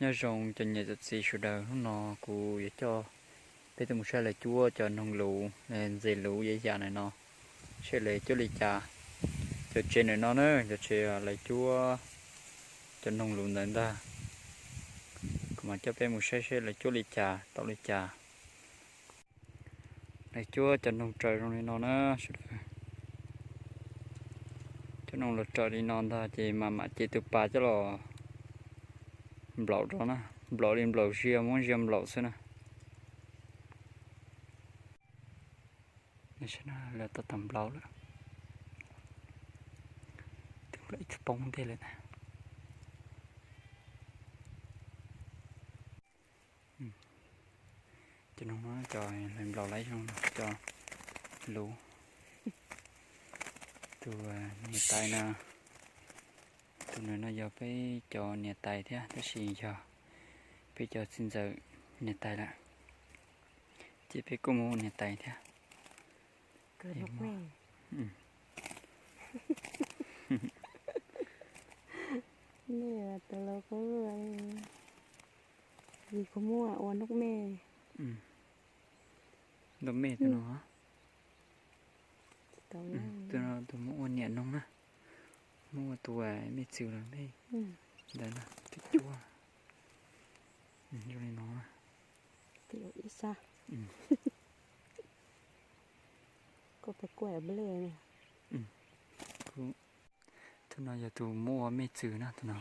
Nyob zoo cov niam cov txiv sawv daws, hnub no kuv yuav coj peb tuaj mus saib lawv cuab cov noog luv, ntses luv yam yam ntawm no, seb lawv cuab li cas. Cov tsev ntawm no na, cov tsev lawv cuab cov noog luv ntawd ntag. Kuv mam coj peb mus saib seb lawv cuab li cas tau li cas. Lawv cuab cov noog raws zoo li no na sawv daws. Cuab noog los raws li no ntag ces mam mam cev tus pas coj los nplaum rau na, nplaum li nplaum zia, muab zia nplaum xwb na. Lawv tau tau nplaum lawm. Twb nplaum ib tug poob ntej lawm na. Cov noog no cov lawv nplaum lawm zoo cov luv. Tus niam tais no, tus no yog peb cov niam tais thiab tab sis yog peb cov txiv ntxawm niam tais lawm, ces peb kuj muab ua niam tais thiab. Yus kuv muab ua nub me. Nub me tus no. Tus no tus muab ua niam noog na, muab ua tus me txwm los me ntawd na, tus cuab zoo li no. Tus no yog tus muab ua me txwm na tus no.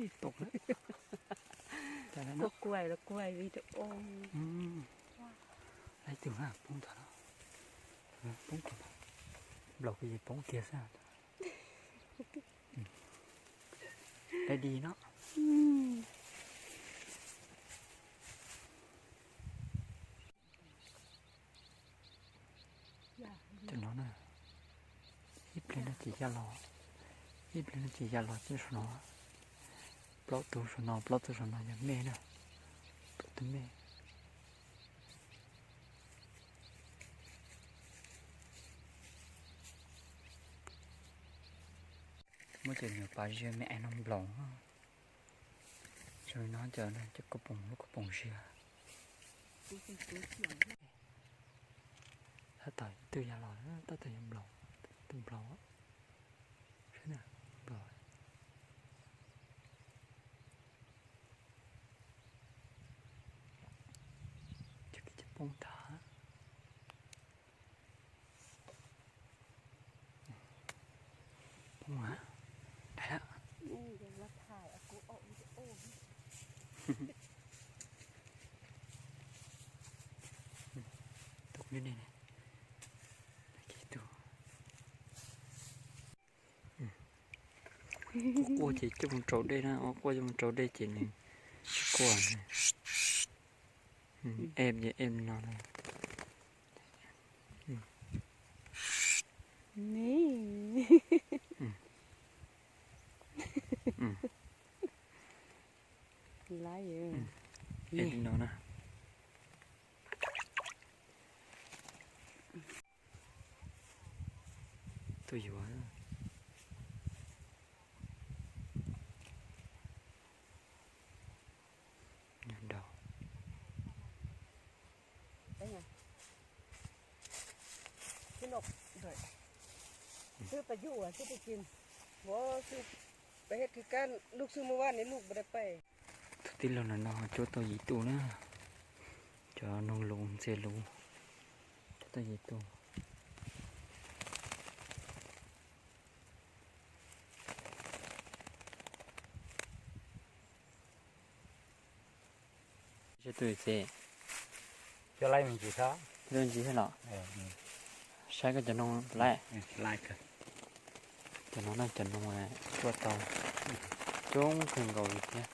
Ib tug na, poob tod na, poob tod, nplaum kuv yeej poob tiag xwb. Dai di no. Cov no na, ib pliag no ces ya los, ib pliag no ces ya los txog saum no, plaub tug saum no, plaub tug saum no yog me na, plaub tug me. Muab cov nyuag pas zia me ais no nplaum. Zoo li no cov, cov kauj poom, lub kauj poom zia. Tab tom ib tug ya los, tab tom yuav nplaum, tus nplaum, saib na, nplaum. Cov poob tag. Poob lawm. Dai lawm. Tus me ne, tus quaj ces coj mus rau dej na, quaj coj mus rau dej ces nws tsis quaj. Em ces em no na. Em li no na. Tuaj yuav. Nyob nraud. Tus tij laug ntawm no cuab tau yim tus na. Cov noog luv ntses luv, cuab tau yim tus. Seb tus txiv, coj laib me ntsis thiab los? Saib koj cov noog laib. Cov no na, cov noog cuab tau coob kawg nkaus li thiab.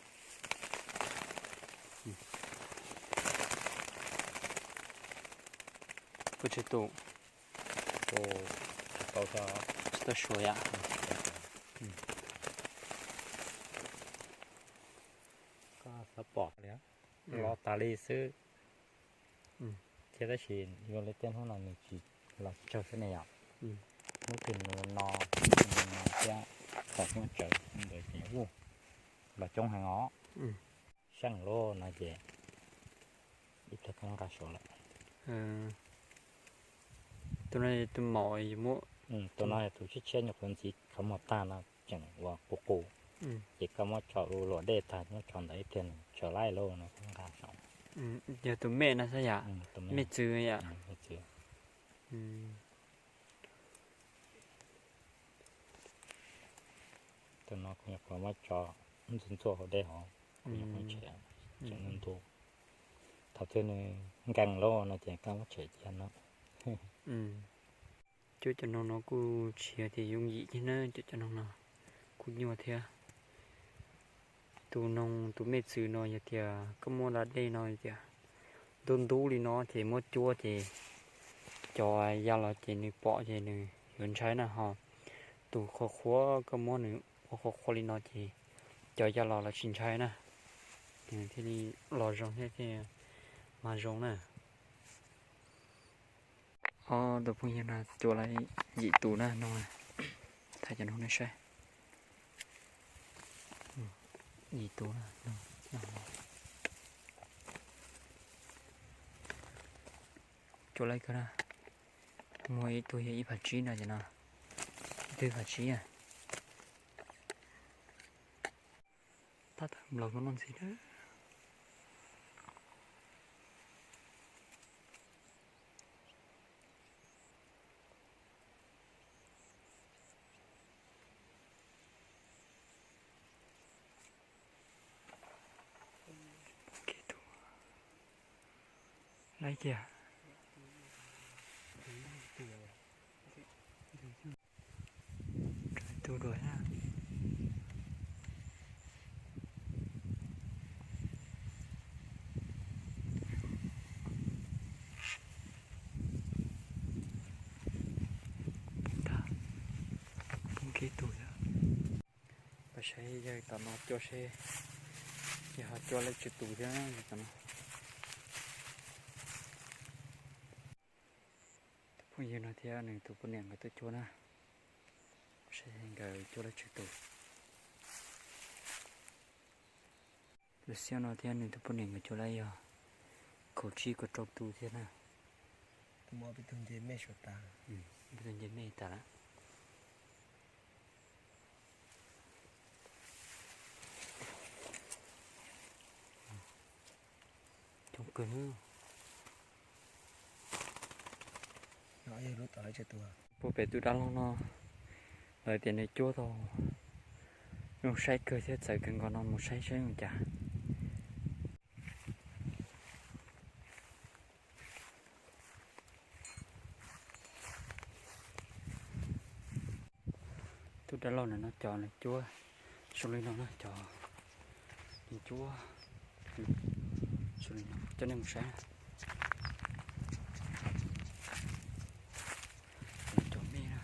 Puas tsis tu? Tsis tau suav yom. Koj xav pom li, los tas li xwb. Thiab tab sis yuav li tej hnub no nws tsis los tsawg xwb ne yom. Hnub twg nws no, nws no thiab, thaum hnub tsawv ntawd ces ua los coob heev os. Seej loj no ces ib pliag koj nqa suav lawm. Tus no yog tus maum, tus no yog tus tshiab tshiab nyuam qhuav ntxiv qhov muag tag no tseem ua qus qus, ces koj muab tso ua luam dej tag muab tso ntawd ib pliag nws tsawv laij loj no koj nqa saum. Yog tus mej no xwb yom? Mej txwv yom? Tus no kuv nyuam qhuav muab tso ntxuav ntxuav hauv dej hov, kuv nyuam qhuav tshem, tshem ntau ntau. Thaum twg nws nkees loj no ces koj muab tshem cia no. Cuab cov noog no kuj tsis yog tias yooj yim thiab na, cuab cov noog no kuj nyuaj thiab. Tus noog tus mej txwv no yog tias koj muab da dej no tias ntub ntub li no ces muab cuab ces cov ya los ces nws pom ces nws yuav ntshai na ho. Tus qhuav qhuav koj muab nws ua qhuav qhuav li no ces cov ya los los tsis ntshai na, nws thiaj li los zoo thiab thiaj mas zoo na. Ob tus phooj ywg no cuab lawm yim tus na no, thaij cov noog nej saib. Yim tus na, cuab lawm kawg na. Muaj ib tug yog ib phav tsib no ces no, ib tug ib phav tsib na. Tab tom nplaum no ntxiv na. Poob kiag tus, laib kiag. Tus dua na. Poob kiag tus yom. Peb saib yawg tom no cuab seb yog ho cuab lawm tsawg tus thiab yawg tom no. Tus phooj ywg no thiab nws tus poj niam nkawd tuaj cuab na, saib nkawd cuab lawm tsawg tus. Tus xiab no thiab nws tus poj niam nkawd cuab lawm yog kaum tsib kaum rau tus thiab na. Peb tug nce mej tas lawm. Coob kawg. Puag pem tus dab laug no, lawv tias nws cuab tau zoo saib kawg thiab txawv kawg nkaus no, mus saib saib ua cas. Tus dab laug ntawm no cov nws cuab zoo li no na, cov nws cuab zoo li no, coj nej mus saib. Cov mej na,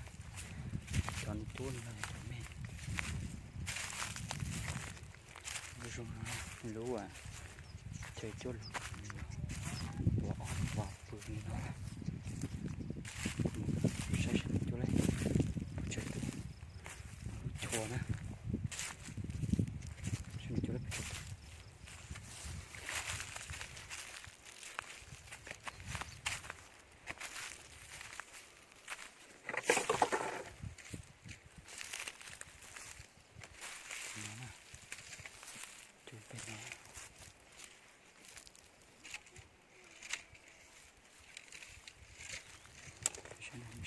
cov nws cuab li no yog cov mej. Zoo no, lub chaw cuab lug, tua ob vas pw li no. Saib seb nws cuab lawm puas tsawg tus, lub chua na, saib nws cuab lawm puas tsawg tus.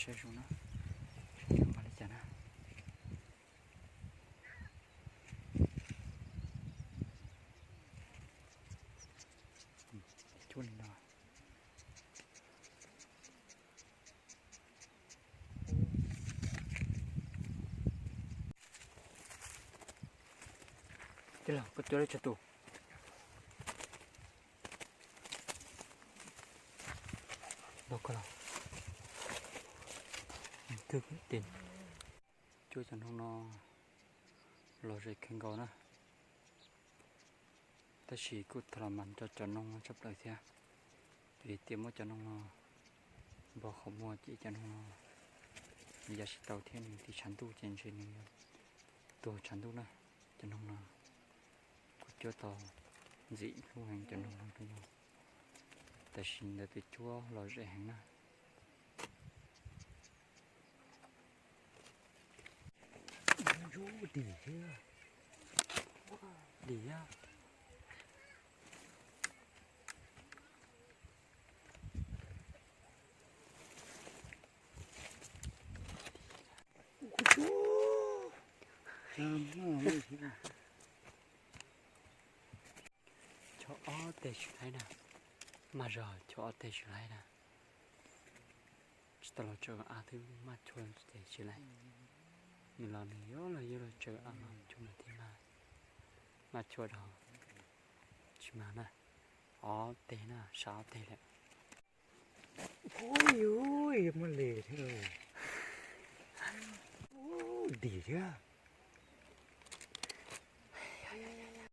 Saib zoo na, saib zoo npaum li cas na. Cuab li no. Tij laug, koj cuab lawm tsawg tus? Ntau kawg los. Ces cuab cov noog no los ze kawg nkaus na, tab sis kuj tau los mas rau cov noog no tshaj plaws thiab, vim tias muab cov noog no npog qhov muag ces cov noog no nws ya tsis tau thiab nws tiv tshav ntuj ces ntshe nws tuag tshav ntuj na. Cov noog no kuj cuab tau ntxim hlub heev cov noog no rau yus, tam sim ntawd twb cuab los ze heev na. Dim thiab, dim thiab. Choj ob teg tsis laib na, mas zog choj ob teg tsis laib na. Tsis tau los tsaws av twb maj chua ces tsis laib. Nws los nws yuav los yuav los tsaws av mas chua mas thiaj maj, maj chua rau tsis mag na. Ob teg na, sab ob teg lawm. Ub, yuav muaj les thiab. Ub, dim thiab.